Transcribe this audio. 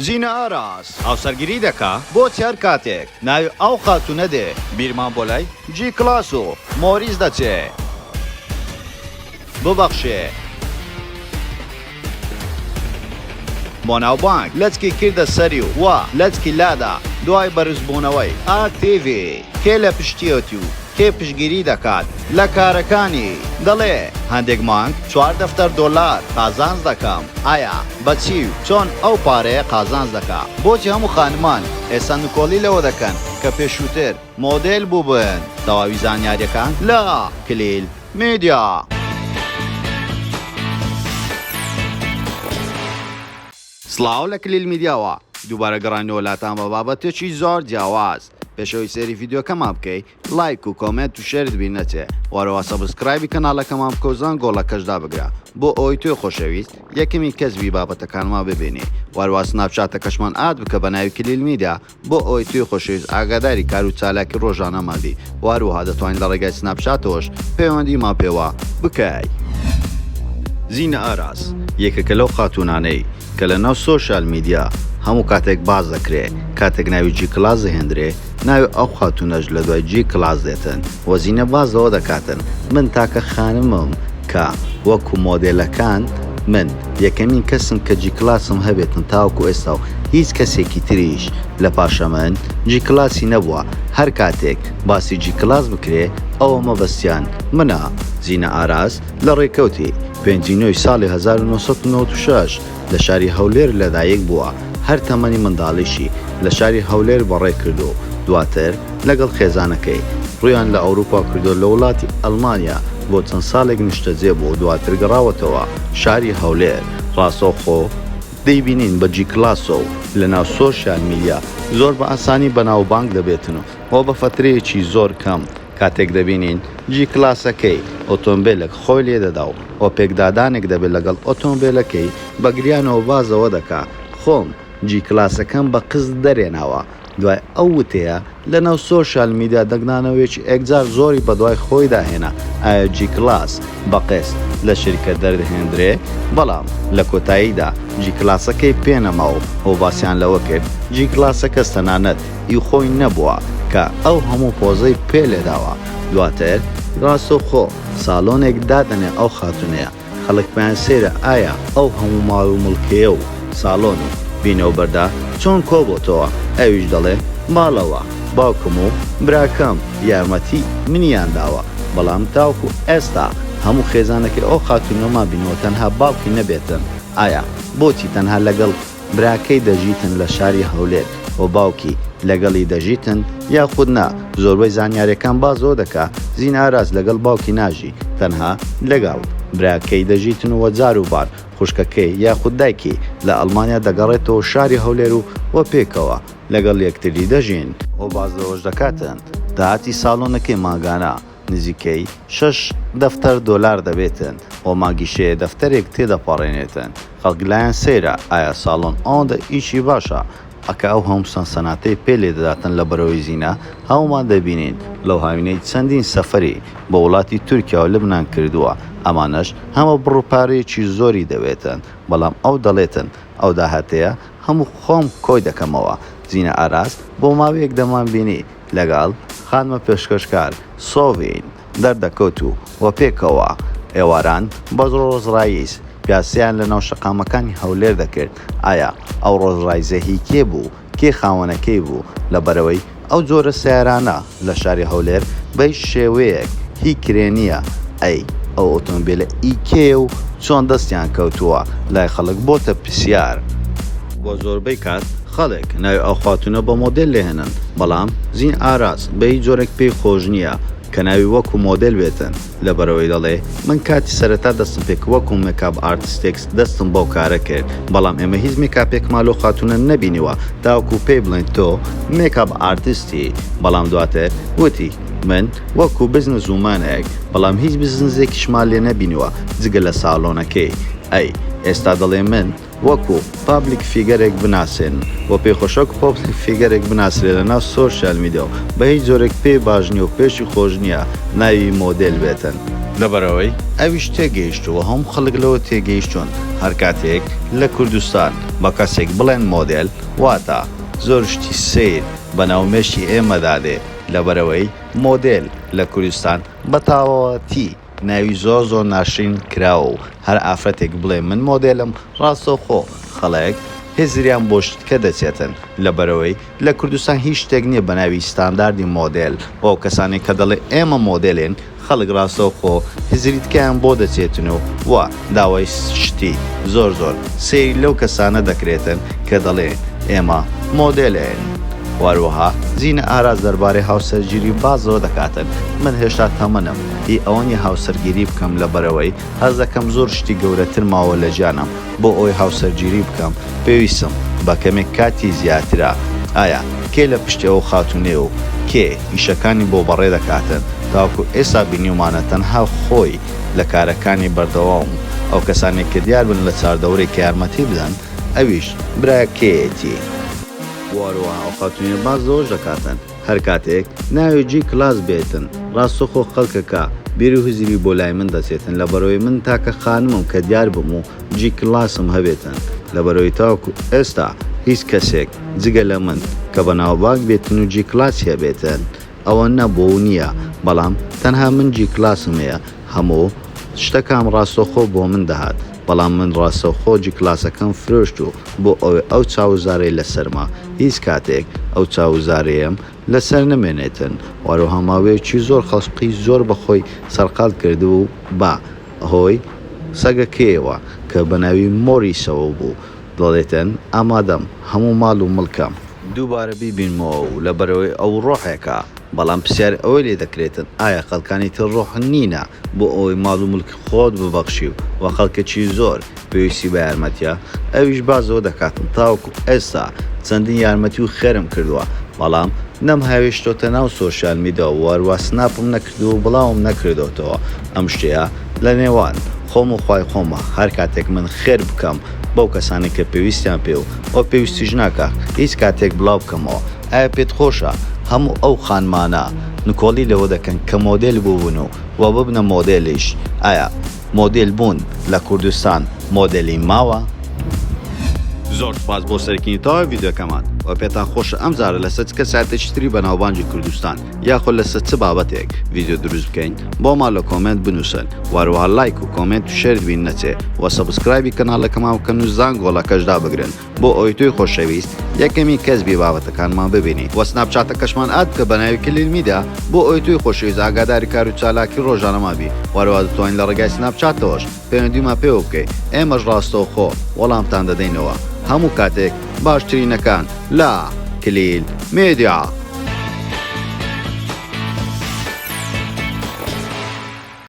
زینە ئاراس هاوسەرگیری دەکا؟ بۆچی هەر کاتێک ناوی ئەو خاتوونە دێ بیرمان بۆ لای جی کلاس و مۆریس دەچێ؟ ببەخشێ. بۆ ناوبانگ لەچکی کردە سەری و وا لەچکی لادا دوای بەرزبوونەوەی ئاکتیڤی کێ لە پشتیەتی و کێ پشتگیری دەکات لە کارەکانی دەڵێ هەندێک مانگ چوار دەفتەر دۆلار قازانج دەکەم ئایا بە چی و چۆن ئەو پارەیە قازانج دەکا بۆچی هەموو خانمان ئێستا نکۆڵی لەوە دەکەن کە پێشووتر مۆدێل بووبن تەواوی زانیاریەکان لە کلیل میدیا. سڵاو لە کلیل میدیاوە دووبارە گەڕاینەوە لاتان بە بابەتێکی زۆر جیاواز پێش ئەوەی سەیری ڤیدیۆکەمان بکەی لایک و comment و share ت بیر نەچێ وەرەوە subscribe ی کەناڵەکەمان بکە و زەنگۆڵەکەش دابگرە بۆ ئەوەی تۆی خۆشەویست یەکەمین کەس بی بابەتەکانمان ببینی وەرەوە سناپچاتەکەشمان add بکە بە ناوی کلیل میدیا بۆ ئەوەی تۆی خۆشەویست ئاگاداری کار و چالاکی ڕۆژانەمان بی و هەروەها دەتوانی لە ڕێگای سناپچاتەوەش پەیوەندیمان پێوە بکەی. زینە ئاراس یەکێکە لەو خاتوونانەی کە لە ناو social media هەموو کاتێک باس دەکرێ، کاتێک ناوی جی کلاس دەهێندرێ ناوی ئەو خاتوونەش لە دوای جی کلاس دێتن و زینە باس لەوە دەکاتن من تاکە خانمم کە وەکو مۆدێلەکان من یەکەمین کەسم کە جی کلاسم هەبێتن تاوەکو ئێستا و هیچ کەسێکی تریش لە پاشە من جی کلاسی نەبووە هەر کاتێک باسی جی کلاس بکرێ ئەوە مەبەستیان منە زینە ئاراس لە ڕێکەوتی پێنجی نۆی ساڵی 1996 لە شاری هەولێر لەدایک بووە هەر تەمەنی منداڵیشی لە شاری هەولێر بەڕێ کردو دواتر لەگەڵ خێزانەکەی ڕوویان لە ئەوروپا کردو لە وڵاتی ئەڵمانیا بۆ چەند ساڵێک نیشتەجێ بووە و دواتر گەڕاوەتەوە شاری هەولێر ڕاستەوخۆ دەیبینین بە جی کلاسەوە و لەناو social media زۆر بە ئاسانی بەناوبانگ دەبێتن و بە فەترەیەکی زۆر کەم کاتێک دەبینین جی کلاسەکەی ئۆتۆمبێلێک خۆی لێدەدا و و پێکدادانێک دەبێت لەگەڵ ئۆتۆمبێلەکەی بە گریانەوە بازەوە دەکا خۆم جی کلاسەکەم بە قست دەرێناوە دوای ئەو وتەیە لەناو social media دەنگدانەوەیەکی ئێکجار زۆری بەدوای خۆیدا هێنا، ئایا جی کلاس بە قست لە شیرکەت دەردەهێندرێ؟ بەڵام لە کۆتاییدا جی کلاسەکەی پێ نەما و و باسیان لەوە کرد جی کلاسەکە تەنانەت ئی خۆی نەبووە کە ئەو هەموو پۆزەی پێ لێداوە. دواتر ڕاستەوخۆ ساڵۆنێک دادەنێ ئەو خاتوونەیە خەڵک پێیان سەیرە ئایا ئەو هەموو ماڵ و موڵکەیە و ساڵۆن و بینە و بەردە چۆن کۆبۆتەوە، ئەویش دەڵێ ماڵەوە باوکم و براکەم یارمەتی منیان داوە، بەڵام تاوەکو ئێستا هەموو خێزانەکەی ئەو خاتوونەمان بینیوە تەنها باوکی نەبێتن، ئایا بۆچی تەنها لەگەڵ براکەی دەژیتن لە شاری هەولێر و باوکی لەگەڵی دەژیتن یاخود نا زۆربەی زانیاریەکان باس لەوە دەکا زین ئاراس لەگەڵ باوکی ناژی تەنها لەگەڵ براکەی دەژیتن و جار و بار خوشکەکەی یاخود دایکی لە ئەڵمانیا دەگەڕێتەوە شاری هەولێر و و پێکەوە لەگەڵ یەکتری دەژین. و باس لەوەش دەکاتن داهاتی ساڵۆنەکەی مانگانە نزیکەی شەش دەفتەر دۆلار دەبێتن و مانگی شێ دەفتەرێک تێدەپەڕێنێتن خەڵک لایان سەیرە ئایا ساڵۆن ئەوەندە ئیشی باشە ئەکە ئەو هەموو سەنسەناتەی پێ لێ دەداتن لە بەرەوەی زینە هەموومان دەبینین لەو هاوینەی چەندین سەفەری بۆ وڵاتی تورکیا و لبنان کردووە ئەمانەش هەمە بڕ و پارەیەکی زۆری دەوێتن بەڵام ئەو دەڵێتن ئەو داهاتەیە هەموو خۆم کۆی دەکەمەوە زینە ئاراس بۆ ماوەیەک دەمانبینی لەگەڵ خانمە پێشکەشکار سۆڤین دەردەکەوت و و پێکەوە ئێواران بە ڕۆڵزڕایس پیاسەیان لەناو شەقامەکانی هەولێر دەکرد، ئایا ئەو ڕۆڵزڕایسە هی کێ بوو، کێ خاوەنەکەی بوو، لەبەرئەوەی ئەو جۆرە سەیارانە لە شاری هەولێر بەهیچ شێوەیەک هی کرێ نییە، ئەی ئەو ئۆتۆمبێلە ئی کێیە و چۆن دەستیان کەوتووە، لای خەڵک بۆتە پرسیار. بۆ زۆربەی کات خەڵک ناوی ئەو خاتوونە بە مۆدێل دەهێنن، بەڵام زین ئاراس بە هیچ جۆرێک پێی خۆش نییە کە ناوی وەکو مۆدێل بێتن، لەبەرئەوەی دەڵێ من کاتی سەرەتا دەستم پێکرد وەکو makeup artist ێک دەستم بەو کارە کرد، بەڵام ئێمە هیچ مێکاپێکمان لەو خاتوونە نەبینیوە تاوەکو پێی بڵێین تۆ makeup artist ی، بەڵام دواتر وتی من وەکو business woman ێک، بەڵام هیچ بزنسێکیشمان لێ نەبینیوە جگە لە ساڵۆنەکەی، ئەی ئێستا دەڵێ من وەکو public figure ێک بناسێنن و پێی خۆشە وەکو public figure ێک بناسرێ لە ناو social media و بە هیچ جۆرێک پێی باش نیە و پێشی خۆش نیە ناوی مۆدێل بێتن. لەبەرئەوەی ئەویش تێگەیشتووە هەموو خەڵک لەوە تێگەیشتوون هەر کاتێک لە کوردستان بە کەسێک بڵێن مۆدێل واتە زۆر شتی سەیر بەناو مێشکی ئێمەدا دێ لەبەرئەوەی مۆدێل لە کوردستان بە تەواوەتی ناوی زۆر زۆر ناشرین کراوە و هەر ئافرەتێک بڵێ من مۆدێلم ڕاستەوخۆ خەڵک هزریان بۆ شتکە دەچێتن لەبەرئەوەی لە کوردستان هیچ شتێک نیە بەناوی ستانداردی مۆدێل و ئەو کەسانەی کە دەڵێ ئێمە مۆدێلین خەڵک ڕاستەوخۆ هزری تکەیان بۆ دەچێتن و و داوای شتی زۆر زۆر سەیر لەو کەسانە دەکرێتن کە دەڵێن ئێمە مۆدێلین. و هەروەها زینە ئاراس دەربارەی هاوسەرگیری باس لەوە دەکاتن من هێشتا تەمەنم هی ئەوە نیە هاوسەرگیری بکەم لەبەرئەوەی هەست دەکەم زۆر شتی گەورەتر ماوە لە ژیانم بۆ ئەوەی هاوسەرگیری بکەم پێویستم بە کەمێک کاتی زیاترە. ئایا کێ لە پشتی ئەو خاتوونەیە و کێ ئیشەکانی بۆ بەڕێ دەکاتن؟ تاوەکو ئێستا بینیومانە تەنها خۆی لە کارەکانی بەردەوام و ئەو کەسانەی کە دیار بن لە چاردەورەی کە یارمەتی بدەن ئەویش براکەیەتی. وە هەروەها ئەو خاتوونە باس لەوەش دەکاتن هەر کاتێک ناوی جی کلاس بێتن ڕاستەخۆ خەڵکەکە بیر و هزری بۆ لای من دەچێتن لەبەرئەوەی من تاکە خانمم کە دیار بم و جی کلاسم هەبێتن لەبەرئەوەی تاوەکو ئێستا هیچ کەسێک جگە لە من کە بەناوبانگ بێتن و جی کلاسی هەبێتن ئەوە نەبووە و نییە بەڵام تەنها من جی کلاسم هەیە هەموو شتەکام ڕاستەوخۆ بۆ من دەهات بەڵام من ڕاستەوخۆ جی کلاسەکەم فرۆشت و بۆ ئەوەی ئەو چاو و زارەی لەسەرمە هیچ کاتێک ئەو چاو و زارەیەم لەسەر نەمێنێتن و هەروەها ماوەیەکی زۆر خەڵکی زۆر بەخۆی سەرقاڵ کردبوو بە هۆی سەگەکەیەوە کە بەناوی مۆریسەوە بوو دەڵێتن ئامادەم هەموو ماڵ و مڵکم دووبارە بیبینمەوە و لەبەرئەوەی ئەو ڕۆحێکە بەڵام پرسیاری ئەوەی لێ دەکرێتن ئایا خەڵکانی تر ڕۆح نینە بۆ ئەوەی ماڵ و مڵکی خۆت ببەخشی و خەڵکێکی زۆر پێویستی بە یارمەتیە ئەویش باس لەوە دەکاتن تاوەکو ئێستا چەندین یارمەتی و خێرم کردووە بەڵام نەمهاوێشتۆتە ناو سۆشیال میدیا و هەروا سناپم نەکردووە و بڵاوم نەکردۆتەوە ئەم شتەیە لە نێوان خۆم و خوای خۆمە هەر کاتێک من خێر بکەم بەو کەسانەی کە پێویستیان پێ و وە پێویستیش ناکا هیچ کاتێک بڵاو بکەمەوە ئایا پێت خۆشە هەموو ئەو خانمانە نکۆڵی لەوە دەکەن کە مۆدێل بووبن و وە ببنە مۆدێلیش ئایا مۆدێل بوون لە کوردستان مۆدێلی ماوە؟ زۆر سوپاس بۆ سەیرکردنی تەواوی ڤیدیۆکەمان وە پێتان خۆشە ئەم جارە لەسەر چ کەسایەتێکی تری بەناوبانگی کوردستان یاخود لەسەر چ بابەتێک ڤیدیۆ دروست بکەین بۆمان لە comment بنوسن وە هەروەها لایک و comment و share ت بیر نەچێ وە subscribe ی کەناڵەکەمان بکەن و زانگۆڵەکەش دابگرن بۆ ئەوەی تۆی خۆشەویست یەکەمین کەس بی بابەتەکانمان ببینی وە سناپچاتەکەشمان add بکە بەناوی کلیل میدیا بۆ ئەوەی تۆی خۆشەویست ئاگاداری کارو چالاکی ڕۆژانەمان بی وە هەروەها دەتوانی لە ڕێگای سناپچاتەوەش پەیوەندیمان پێوە بکەی ئێمەش ڕاستەوخۆ وەڵامتان دەدەینەوە هەموو کاتێک باشترینەکان لە کلیل میدیا.